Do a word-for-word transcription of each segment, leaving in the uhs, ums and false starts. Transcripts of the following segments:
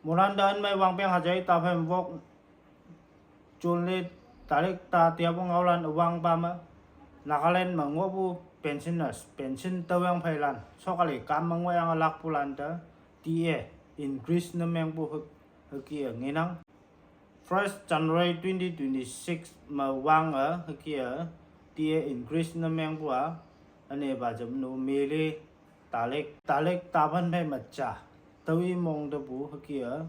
Molan da ünmei wangpeng hajai taphei wok June le tarik ta tiapu ngaolan üwangpa me Nagaland me ngohpu pensioners, pension tüoyang pheilan, sokali kam me ngohyange ülakpulan te T A increase ne mengpu hüke ngenang. First January twenty twenty-six me wange hüke T A increase ne mengpu a, ünepa jam nu mele tarik, tarik tapan phei me ja tüo i mong tepu hüke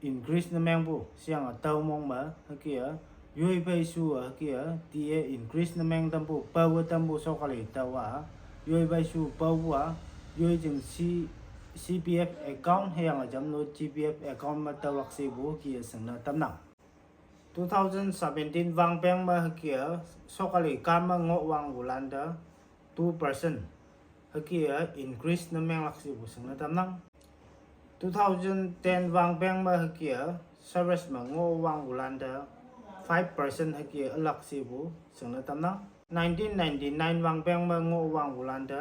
increase ne mengpu, sheyange tüo mong me hüke yoi phei shu hüke T A increase ne meng tampu, pawe tampu sokali tüo a, yoi phei shu paopu a, yoi jing C, C P F account hüyange jam nu G P F account me tüolak shepu hüke shingne tamnang. Two thousand seventeen wangpeng me hüke sokali kam me ngohwangpulan te two percent hüke increase ne menglak shepu shingne tamnang. Two thousand ten wangpeng me hüke service me ngohwangpulan te five percent hüke ülak shepu shingne tamnang. Nineteen ninety-nine wangpeng me ngohwangpulan te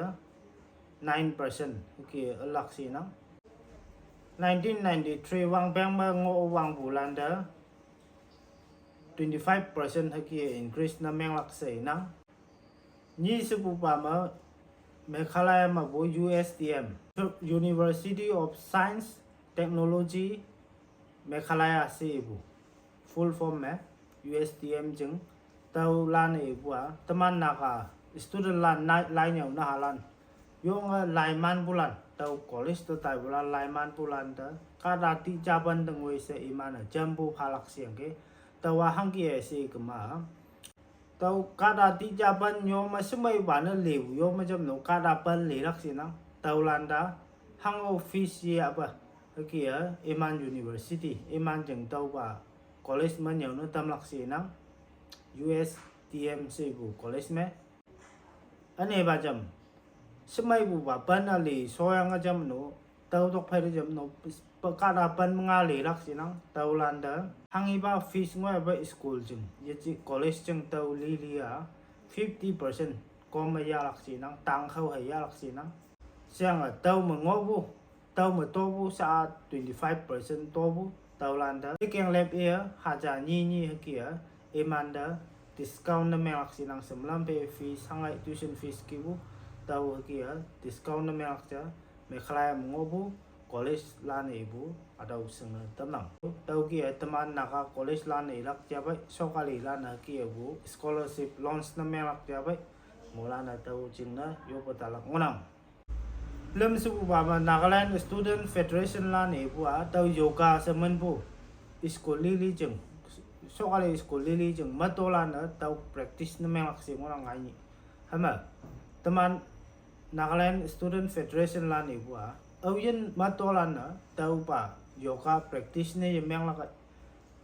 nine percent hüke ülak shenang. Nineteen ninety-three wangpeng me ngohwangpulan te twenty-five percent hüke increase ne menglak shenang. Nyi shepupa me Meghalaya mepu U S T M, University of Science Technology Meghalaya she ipu, full form me U S T M jing tüolan-e ipu a, teman Naga student lan, lai nyüo nahalan yonge laimanpulan, tüo college te taipulan laimanpulan te kahta ti japan te ngoi she iman-e jampu phalak sheyangki, tüowa hangke she kema tüo kahta ti japan yo me shemeipa ne lepu yo me jam nu kahta pen lelak shenang, tüolan te hango fees yapa hüke iman university, iman jing tüopa college me nyüo ne tamlak shenang, U S T M shepu college me. Ünepa jam shemeipupa pen üli shoyange jam nu, tüo tok phei te jam nu, kahta pen me nga lelak shenang, tüolan te hanghipa fees ngoipa school jing, yeje college jing tüo lili a fifty percent kom me yahlak shenang, tangkhao hei yahlak shenang. Sheyange tüo me ngohpu, tüo me topu sha twenty-five percent topu, tüolan te hüke lep e, haja nyi nyi hüke imante discount ne menglak shenang, shemlam phei fees, hangai tuition fees kipu, tüo hüke discount ne menglak ja, Meghalaya me ngohpu college lan-e ipu hatüo shingne tamnang. Tüoke teman Naga college lan-e ilak ja pei, sokali lan-e hüke pu scholarship launch ne menglak ja pei, moilan-e tüo jingne yoppe talak ngohnang. Lüm shepupa me Nagaland Student Federation lan-e ipu a tüo yoga she minpu school lili jing, sokali school lili jing metolan-e tüo practice ne menglak she ngohnang ngai nyih. Hüme teman Nagaland Student Federation lan-e ipu a aoyin metolan-e tüopa yoga practice ne yemenglak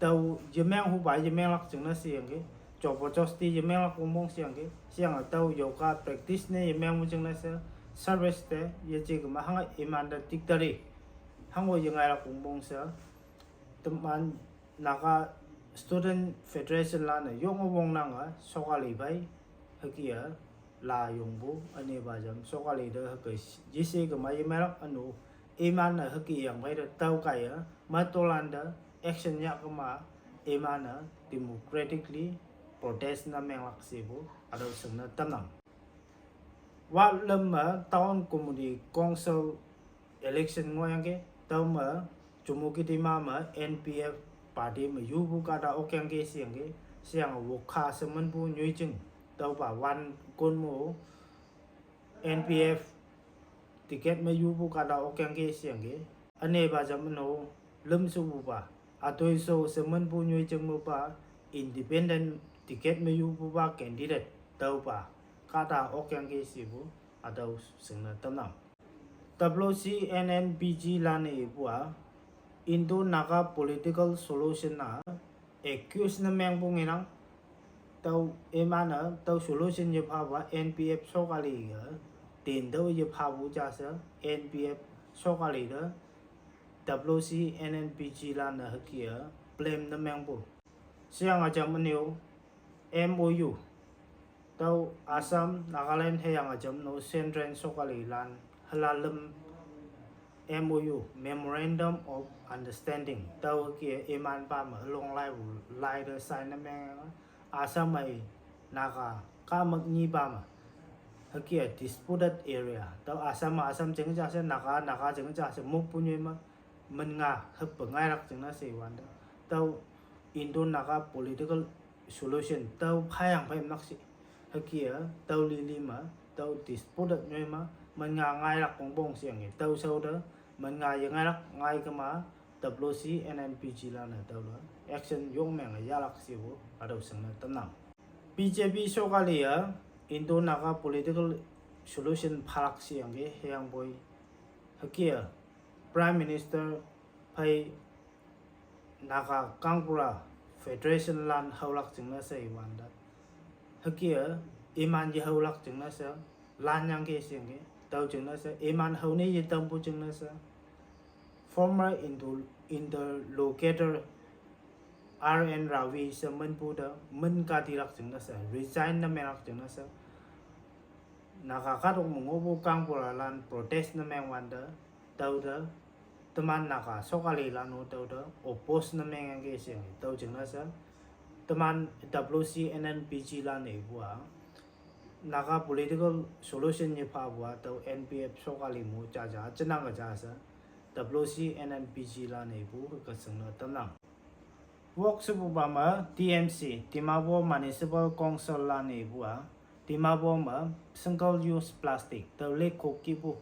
tüo yemeng hupa yemenglak jingne sheyangki, jobo josti yemenglak wongpong sheyangki, sheyange tüo yoga practice ne yemengpu jingne she service te yeje kema hange imante diktari hango yengailak wongpong she, teman Naga Student Federation lan-e yonge wongnange sokali phei hüke a la yongpu, ünepa jam sokali te hüke yeshe kema yemeilak ünu, iman-e hüke yang phei te tüo kaiye metolan te action yah kema, iman-e democratically protest ne menglak shepu hatüo shingne tamnang. Wahlüm me town community council election ngohyangki, tüome Chümoukedima me N P F party me yupu kahta okyangki sheyangki, sheyange Wokha she minpu nyoijing tüopa wan kon mo N P F ticket me yupu kahta okyangki sheyangki. Ünepa jam üno lüm shepupa Atoisho she minpu nyoijing mepa independent ticket me yupupa candidate tüopa kahta okyangki shepu hatüo shingne tamnang. W C N N P G lan-e ipu a Indo Naga political solution a accuse ne mengpu ngenang. Tüo iman-e tüo solution yephapu a N P F sokali-e tintüoh yephapu ja she N P F sokali te W C N N P G lan-e hüke a blame ne mengpu. Sheyange jam üne-o M O U tüo Assam, Nagaland hüyange jam no Central sokali lan hüla lüm M O U, Memorandum of Understanding, tüo hüke iman pa me ülong lai pu lai te sign ne meng, Assam hei Naga kamak nyi pa me hüke disputed area, tüo Assam me Assam jing ja she, Naga Naga jing ja she, mokpu nyoi me min nga hüppe ngailak jingne she wante, tüo Indo-Naga political solution tüo phayang phei nak shi. Hüke a tüo lili me, tüo disputed nyoi me min nga ngailak kongpong sheyangki, tüo shao te min nga ye ngailak ngai kema, W C N N P G lan-e tüo le action yong menge yahlak shepu hatüo shingne tamnang. B J P shokali a Indo-Naga political solution phalak sheyangki, hüyangpoi hüke a Prime Minister phei Naga Kangpura Federation lan haolak jingne she iwante, hüke a iman ye haolak jingne she lan yangki sheyangki, tüo jingne she iman hao ne ye tampu jingne she former inter- interlocutor R N Ravi she minpu te min katilak jingne she, resign ne menglak jingne she, Naga kahtok me ngohpu Kangpura lan protest ne meng wante, tüo te teman Naga shokali lan-o tüo te oppose ne mengyangki sheyangki, tüo jingne she teman W C N N P G lan-e ipu a Naga political solution yephapu a tüo N P F shokali mo jaja jenang ja she W C N N P G lan-e ipu hüke shingne tamnang. Wok shepupa me T M C, Dimapur Municipal Council lan-e ipu a Dimapur me single use plastic tüo lekhok kihpu,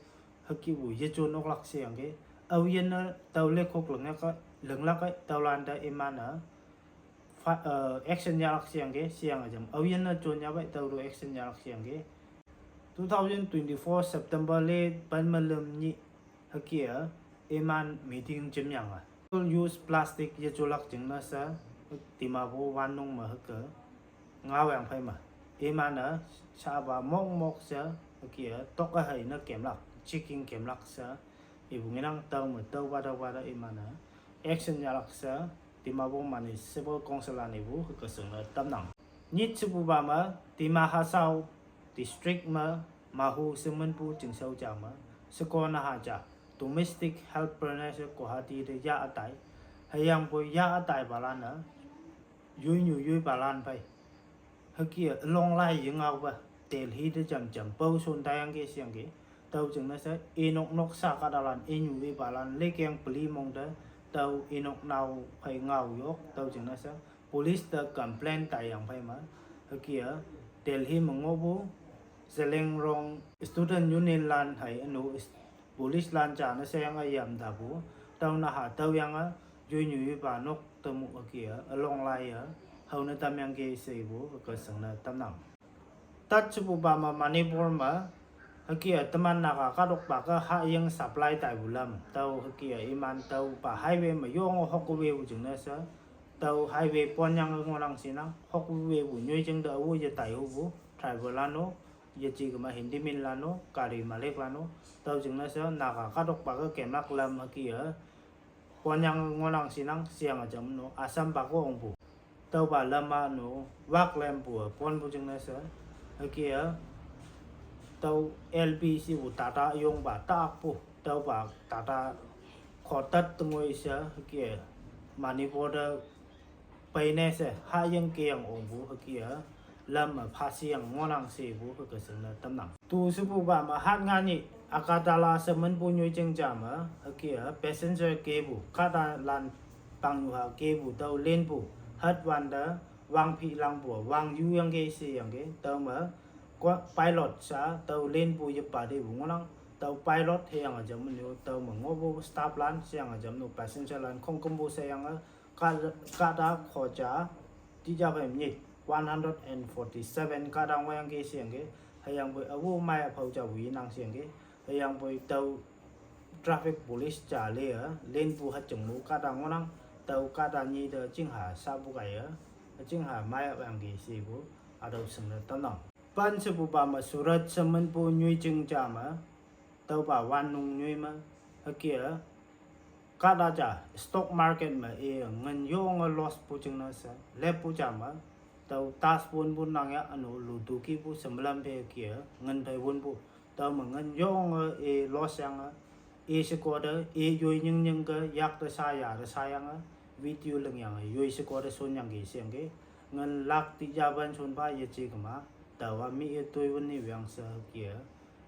hükihpu yejon oklak sheyangki, aoyinne tüo lekhok linglak, linglak ei tüolan te iman-e fa- eh, action yahlak sheyangki sheyange jam, aoyinne jon yahpei tüo to action yahlak sheyangki. Two thousand twenty-four September le pen me lüm nyih hüke a iman meeting jemyange, single use plastic yejolak jingne she Dimapur wannung me hüke ngaoyang phei me, iman-e shapa mokmok she hüke a tok-e hei ne kemlak, checking kemlak she ipu ngenang, tüo me tüopa tüopa te iman-e action yahlak she Dimapur Municipal Council lan-e ipu hüke shingne tamnang. Nyit shepupa me Dima Hasao District me Mahu she minpu chingshao ja me sheko naha ja domestic helper ne she Guwahati te yah ütai, hüyangpoi yah ütaipalan-e yoinyu yoipalan phei hüke a ülong lai ye ngaopa Delhi te jam jam pao shon taiyangki sheyangki, tüo jingne she inok nok sha kahtalan inyu ipalan lekeng peli mong te tüo inok nao phei ngao yok, tüo jingne she police te complain taiyang phei me, hüke a Delhi me ngohpu Zeliangrong Student Union lan hei ünu police lan ja ne sheyange yam tapu, tüo naha tüoyange yoinyu yoipa nok te mu hüke a ülong lai a hao ne tamyangki shepu hüke shingne tamnang. Tat shepupa me Manipur me hüke a teman Naga kahtokpa ke hahying supply taipu lam, tüo hüke a iman tüopa highway me yonge hokwepu jingne she, tüo highway ponyange ngohnang shinang, hokwepu nyoijing te awo yetai hupu driver lan-o, yeje kema Hindi min lan-o, gari malik lan-o, tüo jingne she Naga kahtokpa ke kemlak lam hüke a ponyange ngohnang shinang sheyange jam no Assam pa ko ongpu, tüopa lam a no wak lempu a ponpu jingne she, hüke a tüo L P shepu Tata yongpa takpu, tüopa Tata khotat tengoi she hüke Manipur te peine she hahying keyang ongpu hüke a lam me phashiyang ngohnang shepu hüke shingne tamnang. Tu shepupa me hat nga nyih Agartala she minpu nyoijing ja me hüke a passenger kepu kahtalan pangnyuha kepu tüo lenpu hat wante wangphilangpu a wang yuyangki sheyangki, tüo me pilot sha tüo lenpu yepa tepu ngohnang, tüo pilot hüyange jam no tüo me ngohpu staff lan sheyange jam no passenger lan khongkümpu sheyange kah- kahta khoja tija phei nyit one hundred and forty seven kahta ngohyangki sheyangki, hüyangpoi awo mei üphao japu yenang sheyangki, hüyangpoi tüo traffic police ja le a lenpu hatjing mu kahta ngohnang, tüo kahta nyi te chingha sapu kaiye chingha mei üyangki shepu hatüo shingne tamnang. Pen shepupa me Surat she minpu nyoijing ja me, tüopa wannung nyoi me hüke a kahta ja stock market me i ngin yonge loss pu jingne she leppu ja me, tüo tash wonpu nang ya ünu ludo kihpu she melam phei hüke a ngin phei wonpu, tüo me ngin yonge i loss yange E sheko te, e yoi nyingnying ke yak te sha ya te shayange, video lingyange, yoi sheko te shonyangki sheyangki. Ngan lak tija pen shonpha yeje kema, taowa mi-e toiwün ni weang she hüke-a.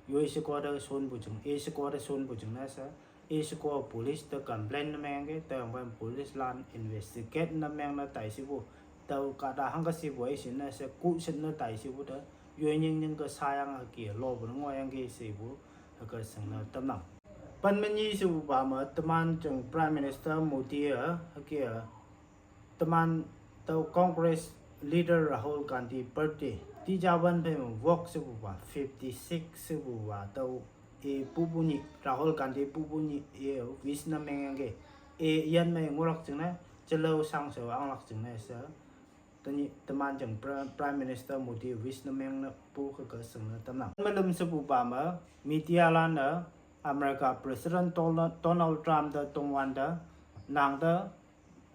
Yoi sheko te shonpu jing, e sheko te shonpu jingne she, e sheko police te complain ne mengyangki, tüoyangpoi police lan investigate ne mengne tai shipu. Tao kahta hangke shipu-a ishinne she kushit ne tai shipu te, yoi nyingnying ke shayang hüke-a lopu ne ngohyangki shepu, hüke shingne tamnang. Pen me nyi shepupa me teman jing Prime Minister Modi-a hüke-a, teman tüo Congress leader Rahul Gandhi birthday, tija pen phei me wok shepupa fifty-six shepupa tüo, e pupu nyih, Rahul Gandhi pupu nyih-e wish ne mengyangki. E yan mei ngohlak jingne, jelao shangshao anglak jingne she, tenyih teman jing Pri-, Prime Minister Modi wish ne mengne pu hüke shingne tamnang. Me lüm shepupa me, media lan-e, America President Donald, Donald Trump te tongwante, nangte,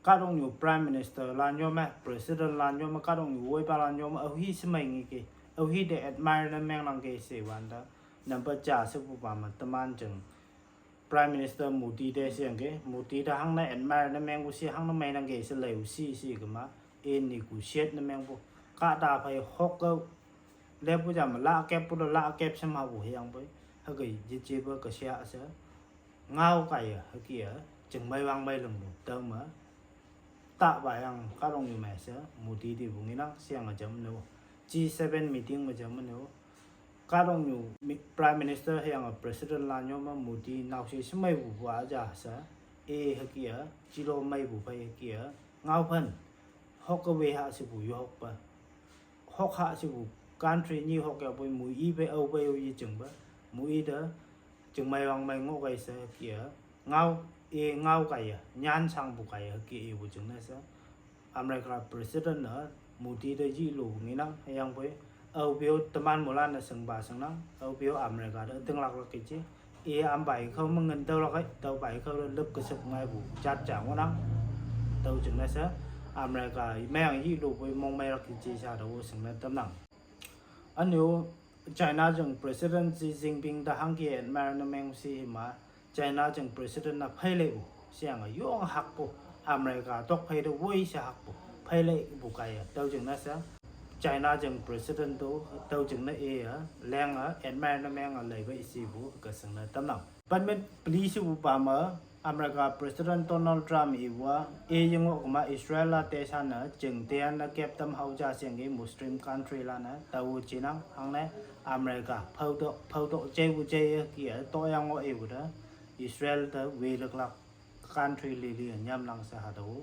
kahtoknyu Prime Minister lan yo me, President lan yo me, kahtoknyu woipalan yo me, aohi shemei ngeki, aohi te admire ne mengnangki shewante, number ja shepupa me teman jing Prime Minister Modi te sheyangki, Modi te hangne admire ne mengpu she hangne meinangki she leiu shi shi kema, e negotiate ne mengpu. Kahta phei hok-e, lepu ja me la keppu te la kep she mapu hüyangpoi, hüke yejepe kesha she ngao kaiye hüke-a, chingmei wangmei lingpu tüo me, tahpa yang kahtoknyu me she, Modi tepu ngenang sheyange jamno, G seven meeting me jamno, kahtoknyu mi-, Prime Minister hüyange President lan yo me Modi naoshe shemeipupa ja she, e hüke-a, jilo meipu phei hüke-a, ngaophen, hok-e we ha shepu yohokpe, hok ha shepu, country nyi hok yapoi mu i pei ao pei-o yejingpe, mu i te, chingmei wangmei ngoh kei she hüke-a, ngao, e ngao kaiye, nyan shangpu kaiye hüke ipu jingne she, America President-e Modi te yilu ngenang hüyangpoi, aope-o teman moilan-e shingpa shingnang, aope-o America te ütinglak lak kije, i ampa i khao me ngin tüolak ei, tüopa i khao te lüp kesep ngaipu jat ja ngohnang. Tüo jingne she, America meyang yilupoi mongmeilak kije sha tüo shingne tamnang. Ünyu, China jing President Xi Jinping te hangke admire ne meng she hima, China jing President-a pheileipu sheyange yong hakpu, America tok phei te woi she hakpu, pheileipu kaiye tüo jingne she, China jing President to, tüo jingne e-a, leng-a admire ne menge leipe ishipu hüke shingne tamnang. Pen me peli shepupa me, America President Donald Trump ipu-a, e yengoh kema Israel la te shanne, jing te-an ne kep tam hao ja sheyangki Muslim country lan-e, tao jinang hangne, America, phaotok, phaotok jeipu jeiye hüke-a, toyang ngoh ipu te, Israel te welüklak country lili-e nyamnang she hatüo,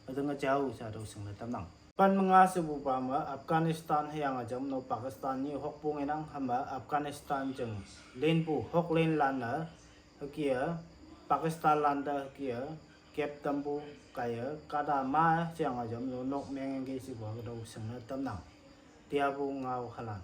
ütinge jao she hatüo shingne tamnang. Pen me nga shepupa me Afghanistan hüyange jamno Pakistan nyi hokpu ngenang hüme Afghanistan jing linpu hoklinlan-e, hüke-a, Pakistan lante hüke-a, kep tampu kaiye, kahta ma sheyange jamno nok mengyangki shepu hatüo shingne tamnang. Tiapu ngao halan.